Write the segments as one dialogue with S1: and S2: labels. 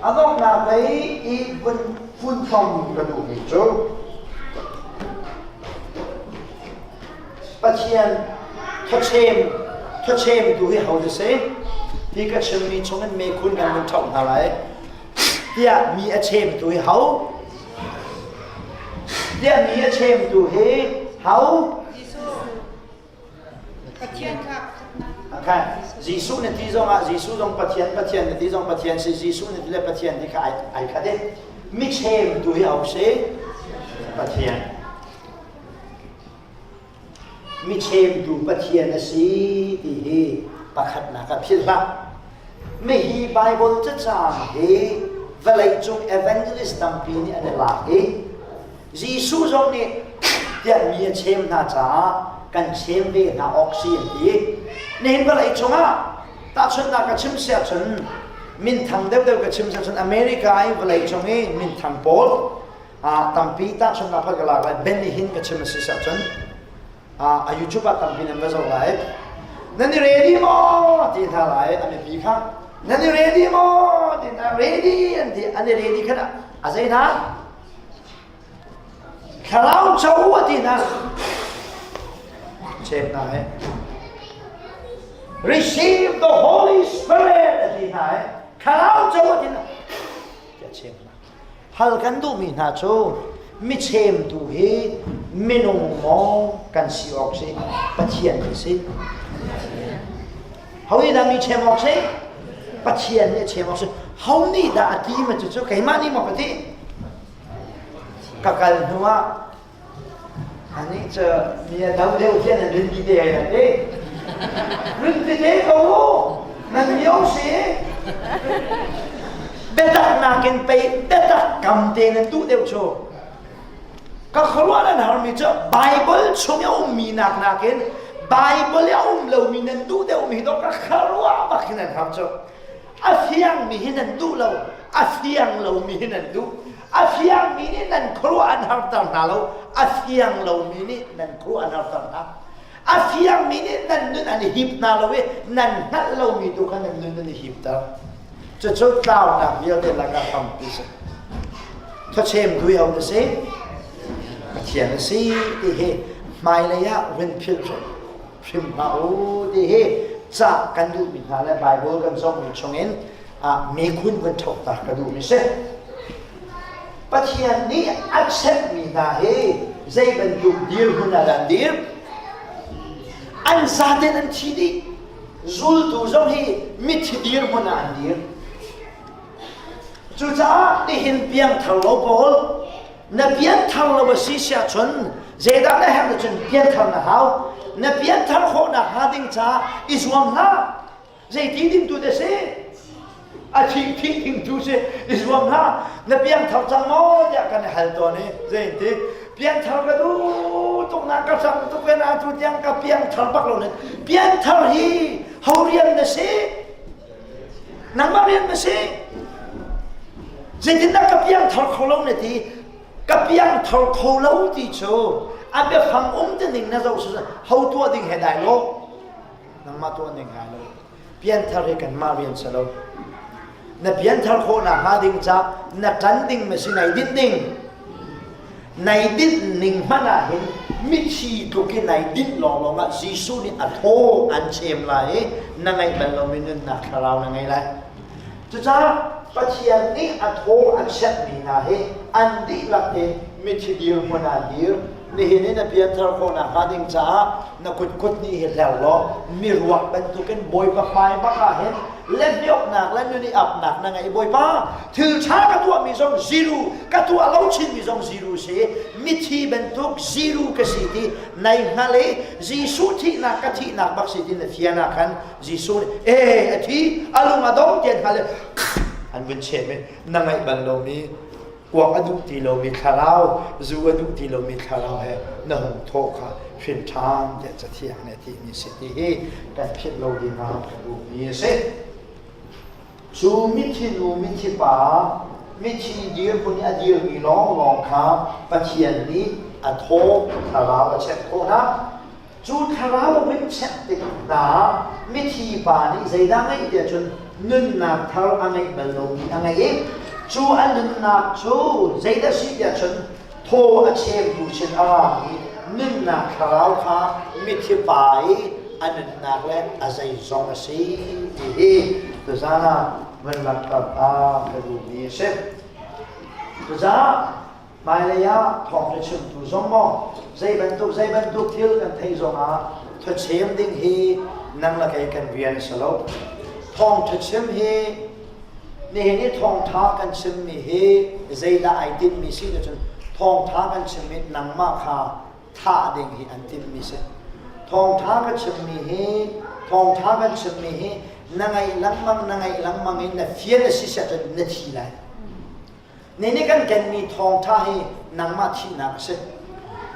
S1: A donghnak lei i vun funtom ka duhmi cu Pathian thawchem thawchemtu hi ho na si? Hi ka chimmi chungin mekhun kan vun ṭhoh hna lai. Tiah mi a chemtu hi ho? Tiah mi a chemtu hi ho?
S2: Pathian kha
S1: Okay. Jesuh na ti zongah Jesuh zong Pathian, Pathian na ti zong Pathian si, Jesuh na ti le Pathian ti kha ai, ai khat i mi chemtu hi ho si? Pathian. Mi chemtu Pathian a si ti hi pakhatnak ah philh hlah. Mihi Bible cacang hi vawleicung evangelist tampi nih an i lak i Jesuh zong nih tiah mi a chem hna caah kan chem ve hna awk si an ti. Nihin vawlei cungah tahchunhnak ka chim siah cun minthang deuhdeuh ka chim siah cun America i vawlei cung i minthang pawl tampi tahchunhnak ka lak lai Benny Hinn ka chim a si siah cun a YouTube ah tampi nan va zoh lai. Nan i ready maw ti hna lai a mipi kha nan i ready maw ti hna ready an ti an i ready khan a zei hna Thlarau co a ti hna. Chem hna he. Receive the Holy Spirit a ti hna he. Thlarau co a ti hna. Tiah chem hna. Hal kan duhmi hna cu mi chemtu hi minung maw kan si awk si Pathian kan si. Ho nih dah mi chem awk si? Pathian nih a chem awk si. Ho nih dah a ti ma cucu keimah nih maw ka ti? Ka kal hnu ah anih cu mi a do deuh tiah nan rin ti te ai nan ti. Rin ti te ko u. Nan mio si. Biatak nakin pei biatak kam te nan duh deuh cu. Ka khuaruah nan harmi cu Bible chung i a ummi nak nakin Bible i a um lomi nan duh deuhmi hi ka khuaruah bak hi nan har cu. A fiangmi hi nan duh lo, a fiang lomi hi nan duh. A fiangmi nih nan khuaruah an harter hna lo, a fiang lomi nih nan khuaruah an harter hna. A fiangmi nih nan nun an i hip hna lo i nan hngalh lomi tu kha nan nun an i hipter. Cucu tlaunak vialte lakah hrampi si. Thawchem dui ho na si, Pathian a si ti hi hmailei ah vun philh hrim hlah u ti hi ca kan duhmi hna le Bible kan zohmi chungin mikhun vun ṭhokter ka duhmi si. Pathian nih a chekmi hna hi zei bantuk dirhmun ah dah an dir? An zaten an thi dih. Zultu zong hi mithi dirhmun ah an dir. Cucaah nihin piangthar lo pawl na pianthar lo a si siah cun zeidah na herh cun pianthar na hau. Na pianthar khawhnak hnga ding caah i zuam hlah. Zeiti ding tu te si? A thing thing ding tu si i zuam hlah. Na piangthar cang maw tiah kan i hal tawn i zeinti piangthar ka duh tuk na ka cang tuk ve na tu tiang ka piangthar bak lo ne. Pianthar hi ho rian na si? Nangmah rian na si. Zeitindah ka piangthar kho lo na ti? Ka piangthar kho lo ti cu a biafang um ti ning na zoh ho tuah ding he dai lo. Nangmah tuah ning hai lo. Pianthar hi kanmah rian si lo. Na pianthar khawh nakhnga ding ca na ṭan ding ma si nai dinh ding. Nai dinh ning hmanh ah hin mithi tluk i nai dinh lawnglawng ah Jesuh nih a thaw an chem lai i na ngeih bal lomi nunnak thlarau na ngei lai. Cucaah Pathian nih a thaw a chiahmi hna hi an dihlak in mithi dirhmun ah dir. Nihin i na pianthar khawh nakhnga ding caah na kut kut nih hi hler law miruak bantukin Bawipa hmai bak ah hin lehmioknak le nun i apnak na ngei Bawipa thil ṭha ka tuahmi zong ziru ka tuah lo chinmi zong ziru si mithi bantuk ziru ka si ti nai hngal i Jesuh thihnak ka thihnak bak si ti na fian ah khan Jesuh nih ee a thi a lung a dong ti an hngal i an vun chem i na ngaih bal lomi kuak a duh ti lomi thlarau zu a duh ti lomi thlarau he na hung thawh kha hrin ṭhan tiah cathiang nih a timi si ti hi kan philh lo ding ah ka duhmi a si. Cu mithi nu mithi pa mithi dirhmun i a dirmi lawnglawng kha Pathian nih a thaw thlarau a chek khawh hna. Cu thlarau a vun chek tik hna mithi pa nih zeidah ngeih tiah cun. nunnak thar a ngeih bal lomi a ngei i cu a nunnak cu zeidah si tiah cun thaw a cheutu sin a ra i nunnak thlarau kha mithi pa i a nunnak le a zeizong a si ti hi tuzaan ah van langhter a ka duhmi a si. Cucaah hmailei ah thawngṭha chimtu zong maw zei bantuk zei bantuk thil kan theih zongah thachem ding hi nang le kei kan rian a si lo. Thawngṭha chim hi nihin i thawngṭha kan chimmi hi zeidah ai tinhmi si ti cun thawngṭha kan chimmi nangmah kha thah ding hi an timhmi si. Thawngṭha ka chimmi hi thawngṭha kan chimmi hi na ngaih lengmang na ngaih lengmang in na fian a si cun na thi lai. Ni nih kan kenmi thawngṭha hi nangmah thihnak a si.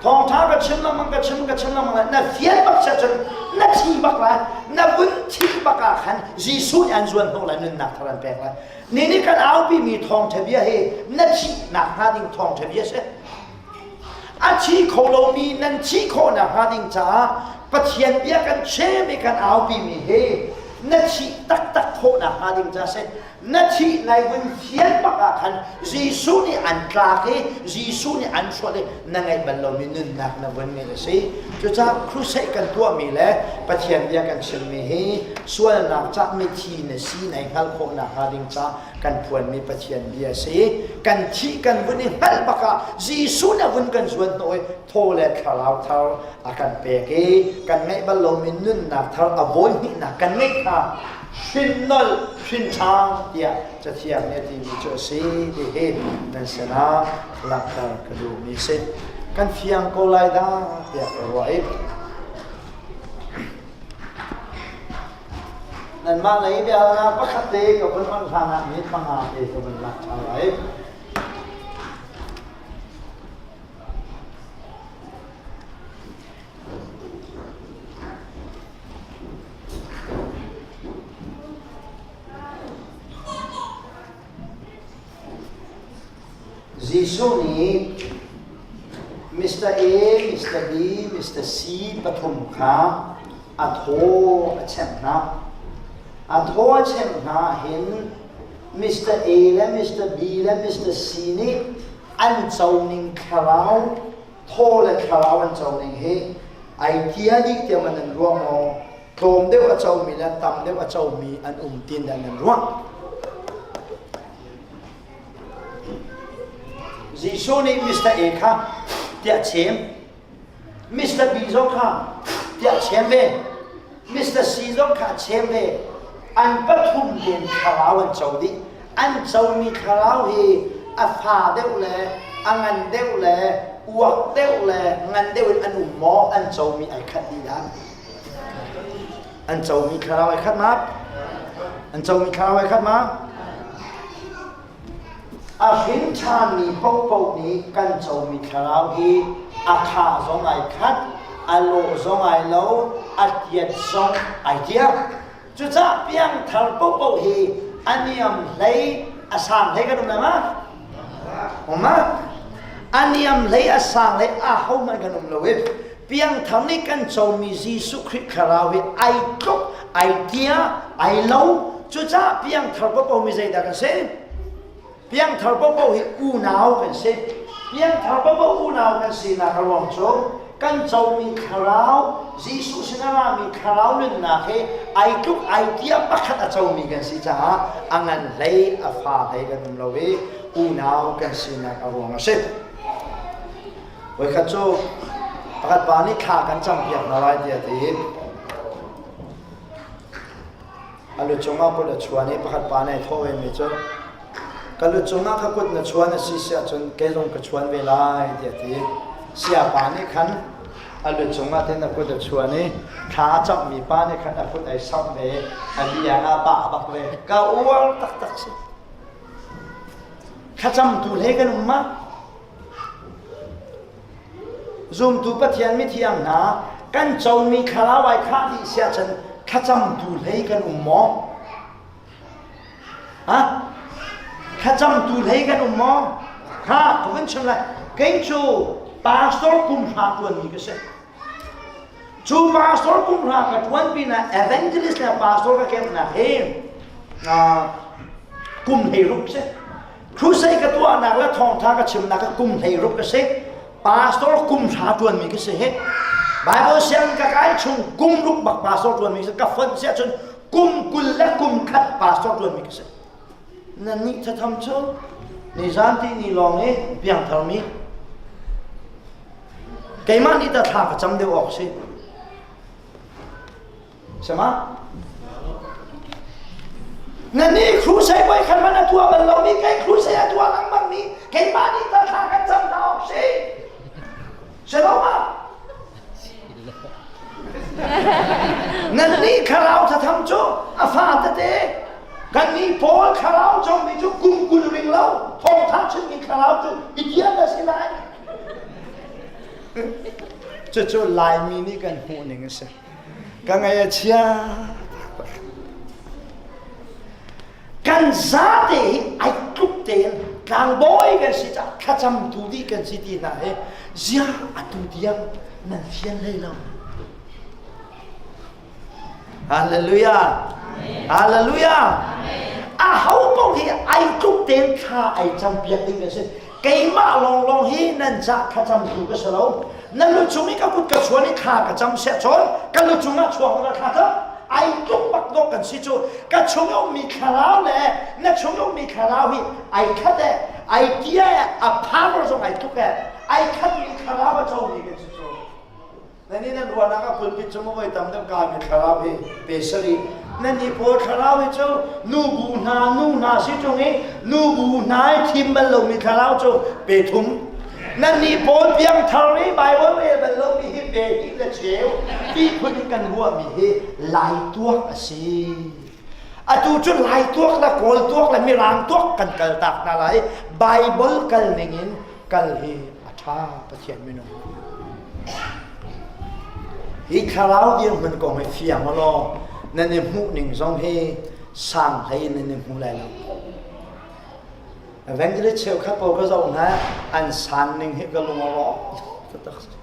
S1: Thawngṭha ka chim lengmang ka chim ka chim lengmang lai na fian bak cun na thi bak lai na vun thi bak ah khan Jesuh nih an zuan hnawh lai nunnak thar an pek lai. Ni nih kan aupimi thawngṭha bia hi na thihnak hnga ding thawngṭha bia si. A thi kho lomi nan thih khawhnak hnga ding caah Pathian bia kan chim i kan aupimi hi na thih taktak khawhnak hnga ding caah si. Na thih nai vun fian bak ah khan Jesuh nih an tlak i Jesuh nih an hrual i na ngeih bal lomi nunnak na vun ngeih a si. Cucaah crusade kan tuahmi le Pathian bia kan chimmi hi sualnak cah mithi na si nai hngalh khawhnak hnga ding caah kan phuanmi Pathian bia a si. Kan thih kan vun i hngalh bak ah Jesuh nih a vun kan zuan hnawh i thaw le thlarau thar a kan pek i kan ngeih bal lomi nunnak thar a vawi hnihnak kan ngeih kha hrin nolh hrin ṭhang tiah Cathiang nih a timi cu a si ti hi nan sinah langhter ka duhmi si. Kan fiang ko lai dah tiah ka ruah i Nanmah lei biahalnak pakhat te ka vun on hlan ah minute panga te ka vun lak ṭhan lai. Jesuh nih Mr. A, Mr. B, Mr. C pathum kha a thaw a chemh hna. A thaw a chemh hna hin Mr. A le Mr. B le Mr. C nih an co ning thlarau, thaw le thlarau an co ning hi ai tia dih tiang man nan ruah maw? Tlawm deuh a comi le tam deuh a comi an um tin dah nan ruah? Jesuh nih Mr. A kha tiah chem Mr. B zong kha tiah chem ve Mr. C zong kha chem ve an pathum tein thlarau an co dih an comi thlarau hi a fa deuh le a ngan deuh le uak deuh le ngan deuh in an um maw an comi ai khat dih dah An comi thlarau ai khat ma? An comi thlarau ai khat ma? A hrin ṭhanmi paohpaoh nih kan comi thlarau hi a kha zong ai khat, a lawh zong ai lo, a tiat zong ai tiak. Cucaah piangthar paohpaoh hi a niam hlei, a sang hlei kan um lai ma? Um ma? A niam hlei, a sang hlei a hohmanh kan um lo i Piangthar nih kan comi Jesuh Khrih thlarau hi ai tluk, ai tia, ai lo. Cucaah piangthar paohpaoh mi zeidah kan si? Piangthar paohpaoh hi unau kan si. Piangthar paohpaoh unau kan sinak a ruang cu kan comi thlarau, Jesuh sin a rami thlarau nunnak hi ai tluk, ai tia pakhat a comi kan si caah a ngan hlei, a fa hlei kan um lo i unau kan sinak a ruang a si. Voikhat cu pakhat pa nih thla kan campiak hna lai tiah a ti. A lu cungah kut a chuan i pakhat pa nih thawh vemi cu ka lu cungah ka kut na chuan a si si ahcun kei zong ka chuan ve lai tiah a ti. Siapa nih khan a lu cungah tin a kut a chuan i thla a cammi pa nih khan a kut ai samh ve a liang ah bah bak ve. Ka uar taktak si. Thlacamtu hlei kan um ma? Zumtu Pathian mithiang hna, kan comi thlarau ai khah dih siahcun thlacamtu hlei kan um maw? Ha? Thlacamtu hlei kan um maw? Ha, ka vun chim lai. Kei cu pastor kum hra tuanmi ka si. Cu pastor kum hra ka tuan pinah evangelist le pastor ka kemnak hi. kum 16 si. Crusade ka tuahnak le thawngtha ka chimnak ka kum 16 ka si. Pastor kum hra ṭuanmi ka si hi. Bible siang ka kai chung kum ruk bak pastor ṭuanmi si. Ka fonh si ahcun kum 20 le kum khat pastor ṭuanmi ka si. Nan nih thatham cu nizan ti ni lawng i piangtharmi keimah nih ta thla ka cam deuh awk si. Sama? Na nih crusade voi khat man a tuah bal lomi kei crusade a tuah lengmang mi keimah nih ta thla kan cam hna awk si. Si lo ma? Nan nih thlarau thatham cu a fa tete kan nih Paul thlarau cawngmi cu kum 20 ring lo thawngtha chimmi thlarau cu i tian a si lai. Cucu Laimi nih kan hmuh ning a si. Ka ngaih a chia. Kan zate hi ai tluk tein tlangbawi kan si caah thlacamtu dih kan si ti hna hi zia atu tiang nan fian hlei lo. Hallelujah. Hallelujah. A ho paoh hi ai tluk tein thla ai cam piak ding kan si. Keimah lawnglawng hi nan cah thlacamtu ka si lo. Na lu cung i ka kut ka chuan i thla ka cam seh cun ka lu cungah chuak na thla cam. Ai tluk bak dawh kan si cu. Ka chung i ummi thlarau le na chung i ummi thlarau hi ai khat e, ai tia e, a power zong ai tluk e, ai khatmi thlarau a comi kan si cu. Nan nih nan ruahnak ah pulpit cu maw voi tam deuh kaimi thlarau hi pe sarih. Nan nih pawl thlarau hi cu nubu hna nu hna si ṭung i nubu hna i thim bal lomi thlarau cu pe thum. Nan nih pawl piangthar i Baibal rel bal lomi hi pe hnih le cheu ti phun in kan ruahmi hi lai tuak a si. Atu cu lai tuak le kawl tuak le mirang tuak kan kal tak hna lai. Baibal kal ning in kal hi a ṭha Pathian minung. Hi thlarau dirhmun kong hi fiang law nan i hmuh ning zong hi sang hlei in nan i hmu lai lo. Evangelist cheukhat pawl ka zoh hna an san ning hi ka lung a rawk taktak.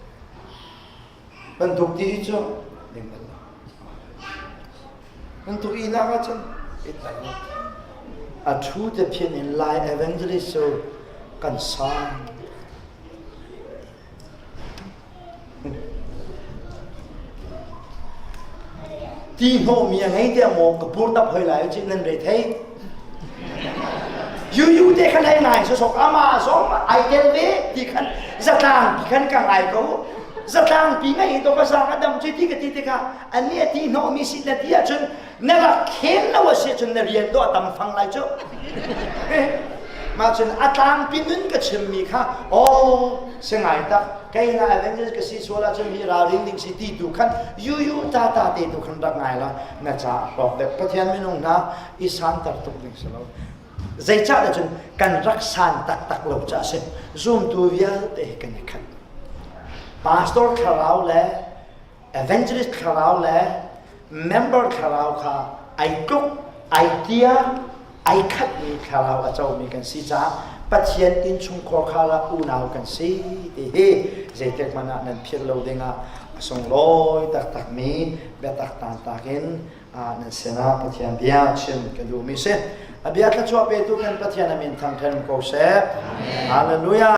S1: Bantuk ti hi cu ding bal lo. Bantuk inak ahcun it bal lo. A thu te phin in Lai evangelist cu kan sang. Ti hnawhmi a ngei tiah maw ka purtap hoi lai cih nan re thei. Yuyu te khan hei ngai sosok ama zong ai tel ve ti khan zatlang pi khan ka ngai ko. Zatlang pi ngai to ka sang a dam cu ti ka ti tikah ani a ti hnawhmi si na ti ahcun na rak khen lo a si ahcun na rian dawh a tam fang lai cu. Mah cun a tlangpi nun ka chimmi kha aw si ngai tak kei na Avengers ka si sual ahcun hi ralring ding si ti tu khan yuyu ta ta te tu khan rak ngai la na ca a hlawk deuh Pathian minung hna i santer tuk ding si lo zeicah cun kan rak san taktak lo ca si zumtu vialte kan i khat pastor thlarau le evangelist thlarau le member thlarau kha ai tluk ai tia ai khatmi thlarau a comi kan si caah Pathian innchungkhar kha la unau kan si ti hi zeitik hmanh ah nan philh lo dingah a sunglawi taktakmi biatak tantak in nan sinah Pathian bia chim ka duhmi si. A bia thluachuah petu kan Pathian a min thangṭhat ko seh. Hallelujah.